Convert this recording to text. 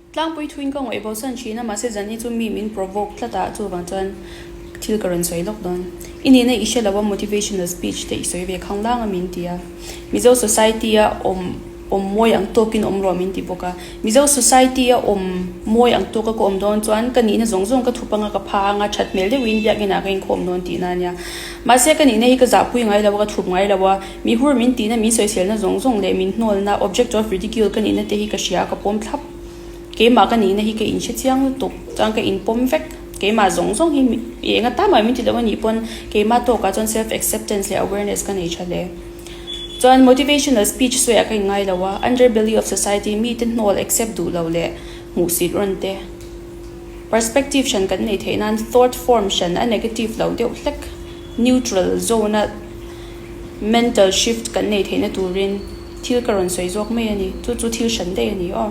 Tlangpui thuin ka ngawih bosan thin a, mahse zan hi chu mi min provoke tlat a, chuvang chuan thil ka rawn sawi lawk dawn. I nihna i hre lo a, motivational speech te i sawi ve khang lang a min ti a. Mizo society a awm awm mawi ang tawkin awm rawh min ti bawk a. Mizo society a awm mawi ang tawka ka awm dawn chuan ka nihna zawng zawng ka thup anga ka pha anga that hmel deuhin biakin ah ka inkhawm dawn tihna a nia. Mahse ka nihna hi ka zahpui ngai lo a, ka thup ngai lo a, mi hur min tihna min sawiselna zawng zawng leh min hnawlna, object of ridicule, ka nihna te hi ka hria a, ka pawm thlap. Keimah ka nihna hi ka inhre chiang lutuk, chuan ka inpawm vek. Keimah zawng zawng hi i eng atan mah min ti lo a nih pawn keimah tawkah chuan self acceptance leh awareness ka nei tha hle. Chuan motivational speech sawiah ka inngai lo a, underbelly of society mite hnawl accept duh lo leh hmuhsit rawn te. Perspective hran kan neih theih nan thought form hran a negative lo deuh hlek, neutral zone a mental shift kan neih theihna turin thil ka rawn sawi zawk mai a ni. Chu chu thil hran daih a ni aw.